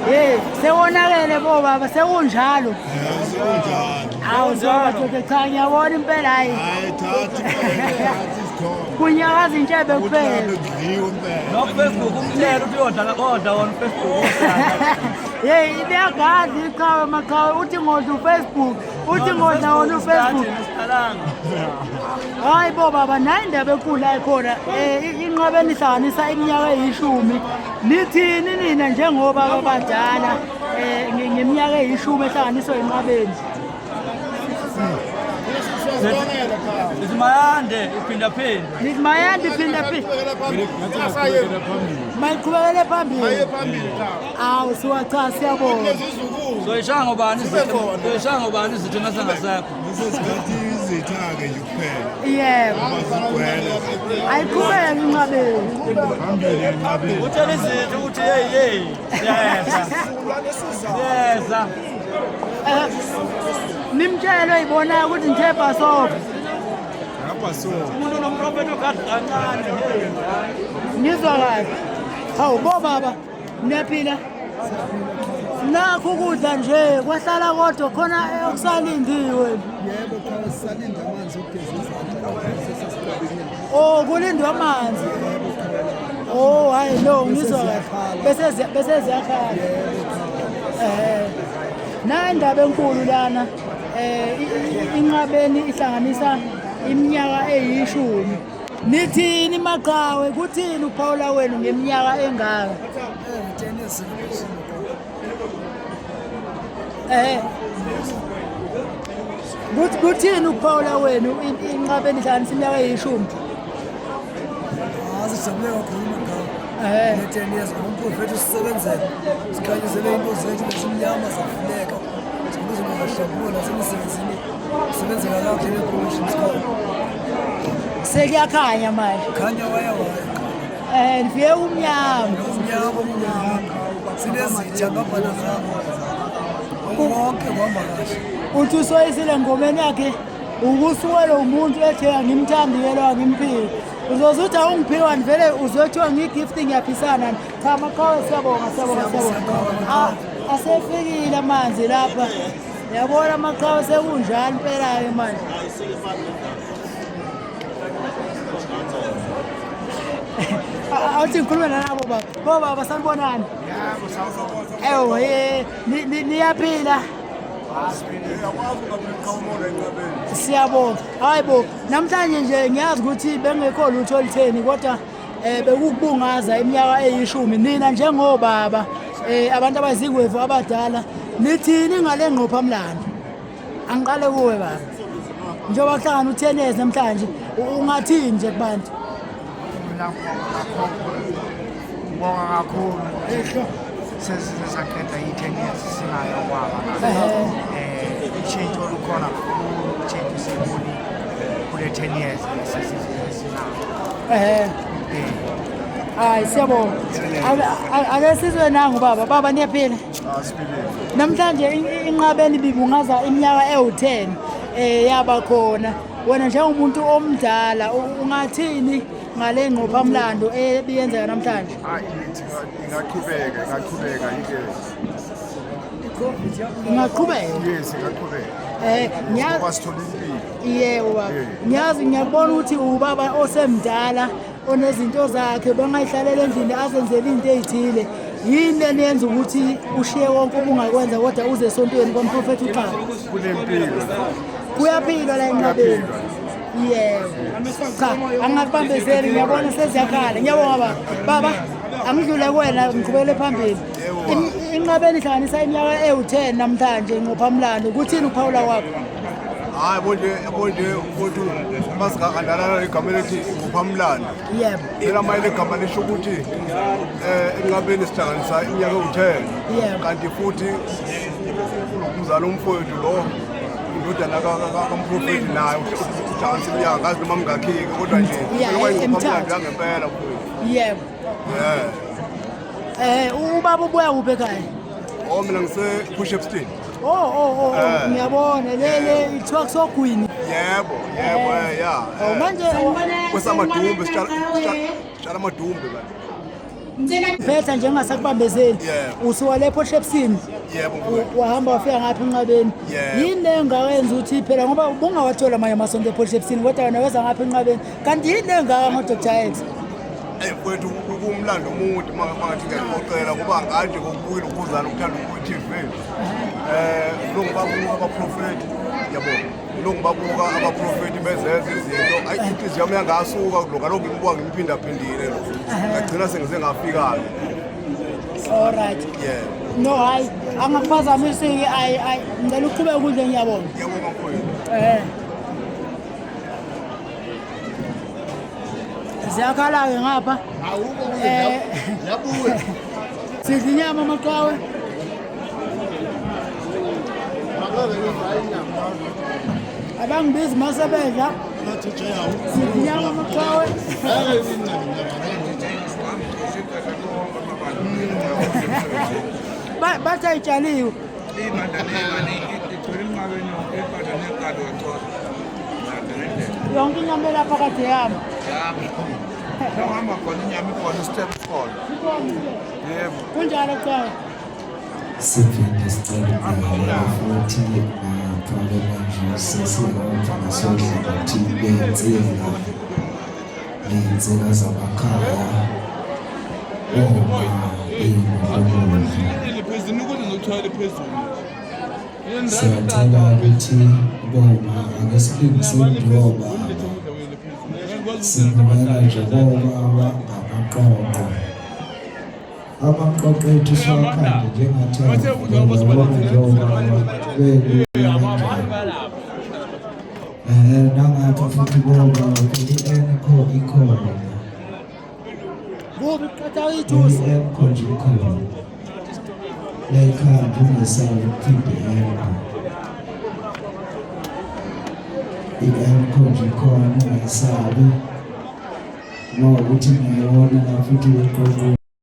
Hey, sewonakele bo baba sekunjalo. Sekunjalo. Hawu sewathe cha ngiyabona impela hayi. Hayi thatha thatha isithombe. Kunyakaza intshebe kuphela. Kudliwe impela. No Facebook umtshela ukuthi uyodla kodla wona Facebook. Hey, liyagazi iqhawe maqhawe uthi ngodla uFacebook, uthi ngodla wona uFacebook. Siqalanga. Hayi bo baba nayi indaba enkulu ayikhona inqabe nihlanganisa iminyaka eyishumi nithini nina njengoba abadala ngeminyaka eyishumi ehlanganiswa inqabeni. Sithi mayande iphinda phinda. Nithi mayande iphinda phinda. Mayiqhubekele phambili. Awu siwacha siyabonga. Soyishaya ngobani izitha? Soyishaya ngobani izitha nasengasekho? Leso sikhathi izitha-ke nje kuphela. Yebo. Bazigcwele Ayiqhubeke inqabeni. phambili enqabeni. Utshela izitha ukuthi hey hey. Siyeza. Siyeza. Nimtshele uyibonayo ukuthi ngithe bhasofa. Lapha so. Umuntu onomprofethi ogadi kancane. Ngizwa kahle. Hawu bo baba, niyaphila? Nakho ukudla nje kwahlala kodwa khona okusalindiwe. Yebo, cha sisalinda amanzi okugeza izandla sesesiqalile. Oh, kulindwa amanzi. Oh, hayi no, ngizwa kahle. Bese ziyakhala. Na indaba enkulu lana inqabeni ihlanganisa iminyaka eyishumi. Nithini maqhawe kuthini uphawula wenu ngeminyaka engaka? Kuthini ukuphawula wenu inqabeni ihlanganisa iminyaka eyishumi? Sijabule kakhulu maqhawe. Ne-10 years ngoba umprofethi usisebenzele sikhanyisele into zethu besimnyama zavuleka zonke izinto zahlambuluka nasemisebenzini sisebenzeka kakuhle nepromotion sikhona. Sekuyakhanya manje. Khanya waya waya. Nifike kumnyama. Umnyama umnyama. Sinezitha ngapha nangapha. Konke kuhamba kahle. Uthi usoyisile ngomeni yakhe ukusukelwa umuntu ethi angimthandi yelo angimphiki. Uzoze uthi awungiphiwa vele uzothiwa ngiyi-gift ngiyaphisana. Cha maqhawe siyabonga siyabonga siyabonga. Asefikile amanzi lapha. Yabona amaqhawe sekunjalo impela-ke manje. Awuthi ngikhulume nalabo baba. Bo baba sanibonani. Ewu niyaphila. Siyabonga. Hayi bo, namhlanje nje ngiyazi ukuthi bengekho lutho olutheni kodwa bekukubungaza iminyaka eyishumi. Nina njengobaba abantu abazingwevu abadala nithini ngale ngqophamlando? Angiqale kuwe baba. Njengoba kuhlangana u-10 years namhlanje ungathini nje kubantu? Mina ngibonga kakhulu. Sesize saqeda i-10 years singayo kwaba. Ushintsho olukhona kakhulu, ushintsho sibonile kule 10 years sesinayo. Hayi siyabonga. Ake sizwe nangu baba. Baba niyaphila? Namhlanje inqabeni ibibungaza iminyaka ewu-10 yaba khona. Wena njengomuntu omdala ungathini ngale ngqophamlando ebiyenzeka namhlanje? Hayi ingaqhubeka, ingaqhubeka ike. Ingaqhubeka? Yes, ingaqhubeka. Ngoba sithola impilo. Yebo baba. Ngiyazi ngiyakubona ukuthi ubaba osemdala onezinto zakhe bengayihlalela endlini azenzele into ezithile. Yini leniyenza ukuthi ushiye konke obungakwenza kodwa uze esontweni kwamprofethi uXaba? Kunempilo. Kuyaphilwa la enqabeni. Yebo. Cha, angakubambezeli ngiyabona seziyakhala. Ngiyabonga baba. Baba, angidlule kuwena ngiqhubekele phambili. Inqabeni ihlanganisa iminyaka ewu-10 namhlanje ngqophamlando. Kuthini ukuphawula kwakho? Hayi bonje ukuthi masingalandalana igama elithi ngqophamlando. Yebo. Phela manje igama lisho ukuthi Enqabeni sihlanganisa iminyaka ewu-10. Yebo. Kanti futhi umzala umfowethu lo indodana kamprofethi naye uhlanganisa iminyaka ngazi noma mngakhike kodwa nje Yeah, kwayingqophamlando eMthatha. yangempela mfowethu. Yebo. Yeah. Ubaba ubuya kuphi ekhaya? Oh mina ngise Pushepstein. Oh, ngiyabona le ithiwa kusogwini. Yebo, yebo, ya. Oh, manje kwesamadumbe sitshala amadumbe manje. Phetha nje ngingasakubambezeli. Yebo. Usuka le Port Shepstone. Yebo mfowethu. Wahamba wafika ngapha enqabeni. Yebo. Yini le engawenza ukuthi phela ngoba ubungawathola amanye amasonto ePort Shepstone kodwa wena weza ngapha enqabeni. Kanti yini le engaka ngo-Dr X? Eyi mfowethu kumlando omude uma ngathi ngiyaqoqela ngoba nganje ngokubuyela ukuzana ukuthanda ukubuka i-TV. Lo ngibabuka abaprofethi yabo. Lo ngibabuka abaprofethi bezenza izinto. Ayi inhliziyo yami yangasuka lo ngalokhu ngimbuka ngimphindaphendile lo. Ngagcina sengize ngafika-ke. All right. Yebo. No hayi angakuphazamisi-ke ayi ayi ngicela uqhubeke ukudle ngiyabonga. Ngiyabonga mfowethu. Ziyakhala-ke ngapha. Yabuya. Sidla inyama amaqhawe. Abangibizi masebedla. Sidla inyama amaqhawe. Bathi ayitshaliwe. Yonke inyama elapha kade yami. Uhamba khona inyama ikhona isithelo sikhona. Yebo. Kunjalo qhawe. Siphinde sicela ukubingelela futhi ngapha-ke manje sesingapha ngasohlangothini ley'nsika, iy'nsika zamakhaya uma iy'ngudlungudlu. Siyacela ukuthi boma ake silungiseni njengoba sivumela nje kobaba ngamaqoqo. Amaqoqo ethu siwakhande njengathi uyabona njengoba belula kanjani. Nangapha futhi bobaba i-anchor ikhona. Kubi qatha ithusi. I-anchor nje ikhona. Layikhaya nje ungesabi ukuphinde i-anchor. I-anchor nje ikhona ungayisabi. Uma ukuthi ngiyayibona la futhi iqoqo.